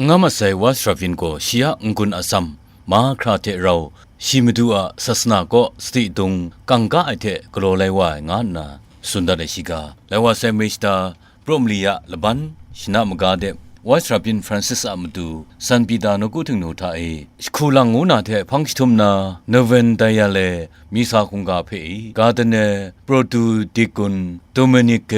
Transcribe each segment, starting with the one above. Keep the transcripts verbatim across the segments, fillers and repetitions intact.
Nga masai Wa Sharapyun gaw shi a n-gun atsam mahkra hte rau, shi Madu a sasana kaw sadi dung kangka ai hte galaw lai wa ai nga nna tsun dat ai shiga, lai wa sai Mei shata, Pro mali a laban shana maga de, Wa Sharapyun Francis a matu San Peter nawku htingnu hta e, jahku lang ngu na hte hpang jahtum na, Noven Diale Misa hkungga hpe i, Cardinal Protu Deacon Dominic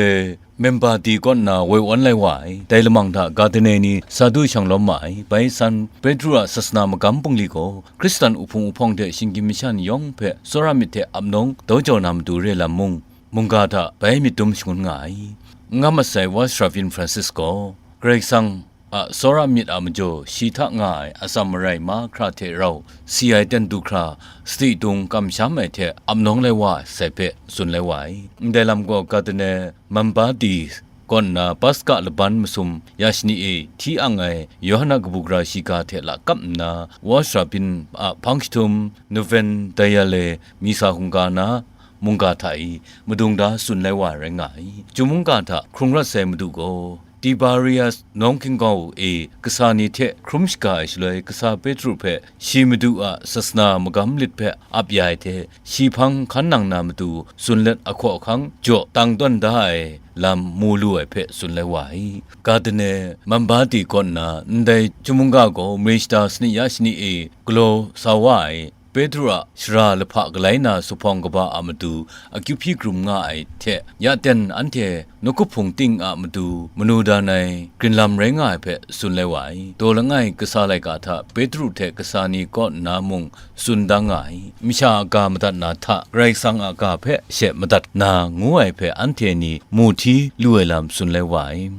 Membardi kaw nna woi wan lai wa ai. Dai lamang hta Cardinal ni sa du shang lawm ma ai. Bai San Petru a sasana magam bungli gaw, Hkristan uhpung uhpawng hte shinggyim masha ni yawng hpe tsawra myit hte ap nawng daw jau na matu re lam mung, mungga hta bai myit dum shangun nga ai. N-gam masai Wa Sharapyun Francis gaw, Karai Kasang a tsawra myit a majaw shi hta nga ai atsam marai mahkra hte rau si ai ten du hkra, sadi dung kamsham ai hte ap nawng lai wa sai hpe tsun lai wa ai. Ndai lam gaw Cardinal Membardi kaw nna Paska laban masum ya shani e hti ang ai Yawhan a kabu gara shiga hte lakap nna, Wa Sharapyun a hpang jahtum Noven Diale Misa hkungga na mungga hta i madung da tsun lai wa rai nga ai. Chyum mungga hta hkrung rawt sai Madu gaw, Tiberias nawng hkinggau e kasa ni hte hkrum shaga ai shaloi, kasa Petru hpe shi Madu a sasana magam lit hpe ap ya ai hte, shi hpang hkan nang na matu tsun let ahkaw ahkang jaw tang tawn da ai lam mu lu ai hpe tsun lai wa ai. Cardinal Membardi kaw nna ndai chyum mungga gaw mare shata shani ya shani e galaw sa wa ai, Petru a shara lahpa galai na zuphpawng kaba a matu akyu hpyi hkrum nga ai hte, ya ten anhte nawku hpung ting a matu manu dan ai grinlam rai nga ai hpe tsun lai wa ai. Daw langai kasa laika hta Petru hte kasa ni kaw nna mung tsun da nga ai. Masha a ga madat na hta Karai Kasang a ga hpe she madat na ngu ai hpe anhte ni mu hti lu ai lam tsun lai wa ai.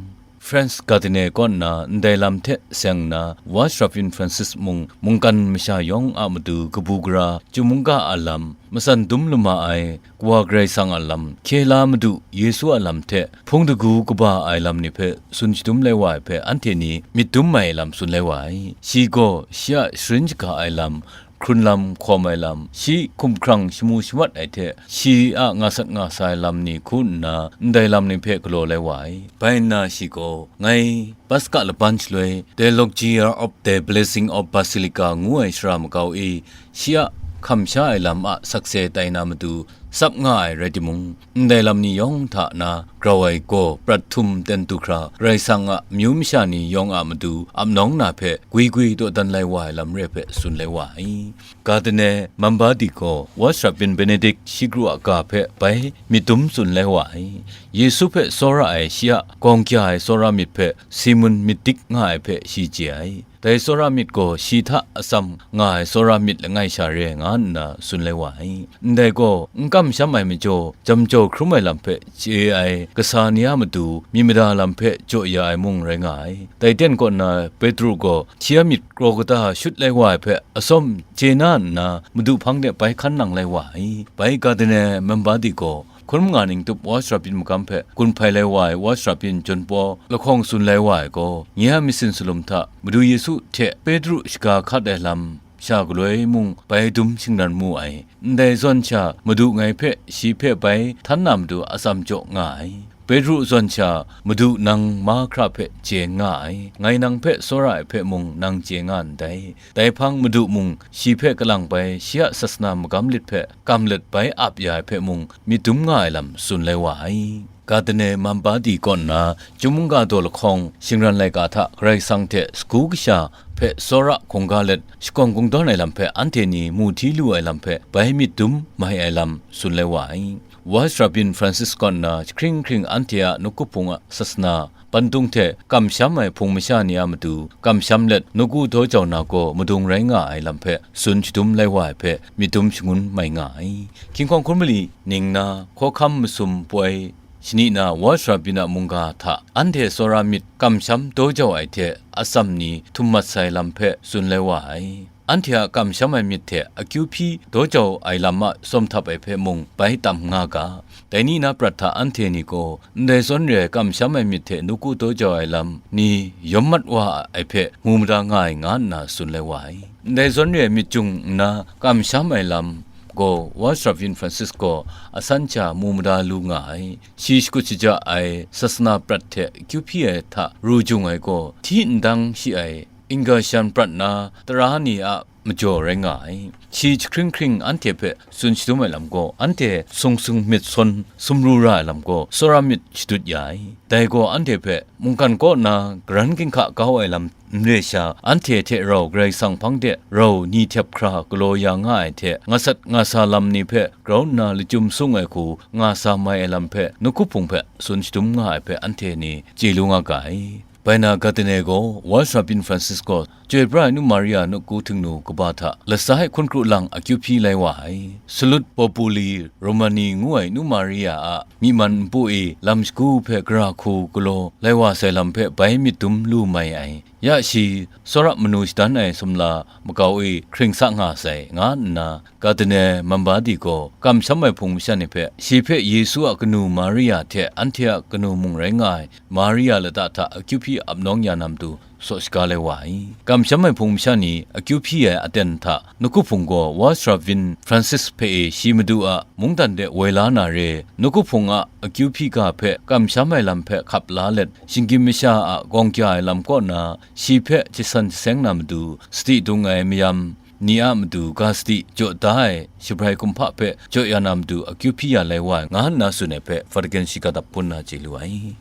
French Cardinal kaw nna ndai lam hte seng nna, Wa Sharapyun Francis mung mungkan masha yawng a matu kabu gara, chyum mungga a lam, matsan dum lama ai Kawa Karai Kasang a lam, hkye la Madu Yesu a lam hte hpung dagu kaba ai lam ni hpe tsun shadum lai wa ai hpe anhte ni myit dum ai lam tsun lai wa ai. Shi gaw shi a sharin shaga ai lam, hkrun lam, hkawm ai lam, shi hkumhkrang shamu shamat ai hte shi a nga sat nga sa ai lam ni hku nna, ndai lam ni hpe galaw lai wa ai. Bai nna shi gaw, ngai Paska laban shaloi, Theologia of the Blessing of Basilica ngu ai shara makau e, shi a hkam sha ai lam a sakse tai na matu tsap nga ai rai timung, ndai lam ni yawng hta na grau ai gaw prat htum ten du hkra, Karai Kasang a amyu masha ni yawng a matu ap nawng na hpe gwi gwi dawdan lai wa ai lam re hpe tsun lai wa ai. Cardinal Membardi gaw Wa Sharapyun Benedict shi kru a ga hpe bai myit dum tsun lai wa ai. Yesu hpe tsawra ai shi a gawng kya ai tsawra myit hpe Simon myit dik nga ai hpe shi chye ai. Dai tsawra myit gaw shi hta atsam nga ai tsawra myit langai sha re nga nna tsun lai wa ai. Ndai gaw, n kamsham ai majaw, jam jaw hkrum ai lam hpe chye ai kasa ni a matu, myit mada lam hpe jaw ya ai mung rai nga ai. Dai ten kaw nna, Petru gaw hti a myit kraw kata shut lai wa ai hpe atsawm chye na nna, Madu hpang de bai hkan nang lai wa ai. Bai Cardinal Membardi gaw, hkun manga ning tup Wa Sharapyun magam hpe gun hpai lai wa ai Wa Sharapyun John Paul lahkawng tsun lai wa ai gaw, nye a myit sin salum hta Madu Yesu hte Petru shaga hkat ai lam sha galoi mung bai dum shingran mu ai. Ndai zawn sha Madu ngai hpe, shi hpe bai htan na matu atsam jaw nga ai. Petru zawn sha Madu nang mahkra hpe chye nga ai, ngai nang hpe tsawra ai hpe mung nang chye nga ndai. Dai hpang Madu mung shi hpe kalang bai shi a sasana magam lit hpe kam let bai ap ya ai hpe mung myit dum nga ai lam tsun lai wa ai. Cardinal Membardi kaw nna, Chyum mungga daw lahkawng shingran laika hta Karai Kasang hte sagu kasha hpe tsawra hkungga let shakawn kungdawn ai lam hpe anhte ni mu hti lu ai lam hpe bai myit dum mai ai lam tsun lai wa ai. Wa Sharapyun Francis kaw nna hkring hkring anhte a nawku hpung a sasana, pandung hte kamsham ai hpung masha ni a matu kamsham let nawku daw jau na gaw madung rai nga ai lam hpe tsun shadum lai wa ai hpe myit dum shangun mai nga ai. Hkying hkawng hkun mali ning na, hkawhkam masum poi shani na Wa Sharapyun a mungga hta anhte tsawra myit kamsham daw jau ai hte atsam ni htum mat sai lam hpe tsun lai wa ai. Anhte a kamsham ai myit hte akyu hpyi daw jau ai lam a tsawm htap ai hpe mung bai tam nga ga. Dai ni na prat hta anhte ni gaw ndai zawn re ai kamsham ai myit hte nawku daw jau ai lam ni yawm mat wa ai hpe mu mada nga ai, nga nna tsun lai wa ai. Ndai zawn re ai myit jung nna kamsham ai lam gaw Wa Sharapyun Francis gaw asan sha mu mada lu nga ai. Shi shakut shaja ai sasana prat hte akyu hpyi ai hta ru jung ai gaw, hti ndang shi ai Inga shan prat na tara ni a majaw rai nga ai. Shi jahkring hkring anhte hpe tsun shadum ai lam gaw, anhte sung sung myit sawn sumru ra ai lam gaw, tsawra myit shadut ya ai. Dai gaw anhte hpe mungkan kaw na garan ginhka kau ai lam n re sha, anhte hte rau Karai Kasang hpang de rau ni htep hkra galaw ya nga ai hte, nga sat nga sa lam ni hpe grau nna lachyum sung ai hku nga sa mai ai lam hpe, nawku hpung hpe tsun shadum nga ai hpe, anhte ni chye lu nga ga ai. Bai na, Gardiner gaw Walsh Rabbin Francisco, Chyoi pra ai Nu Maria nawku htingnu kaba hta lasai hkun kru lang akyu hpyi lai wa ai. Salut Populi Romani ngu ai Nu Maria a myi man npu e lam shagu hpe gara hku galaw lai wa sai lam hpe bai myit dum lu mai ai. Ya shi, tsawra manu shadan ai sumla makau e hkring sa nga sai, nga nna Gardiner Mambardi gaw kamsham ai hpung masha ni hpe, shi hpe Yesu a kanu Maria hte anhte a kanu mung rai nga ai Maria lata hta akyu hpyi ap nawng ya na matu saw shaga lai wa ai. Kamsham ai hpung masha ni akyu hpyi ai aten hta nawku hpung gaw Walsh Rabbin Francis hpe e shi Madu a mungdan de woi la na re, nawku hpung a akyu hpyi ga hpe kamsham ai lam hpe hkap la let, shinggyim masha a gawng kya ai lam kaw na shi hpe jasan jaseng na matu, sadi dung ai mayam ni a matu ga sadi jaw da ai shabrai kumhpa hpe jaw ya na matu akyu hpyi ya lai wa ai, nga nna tsun ai hpe Vatican shiga dap hpun na chye lu ai.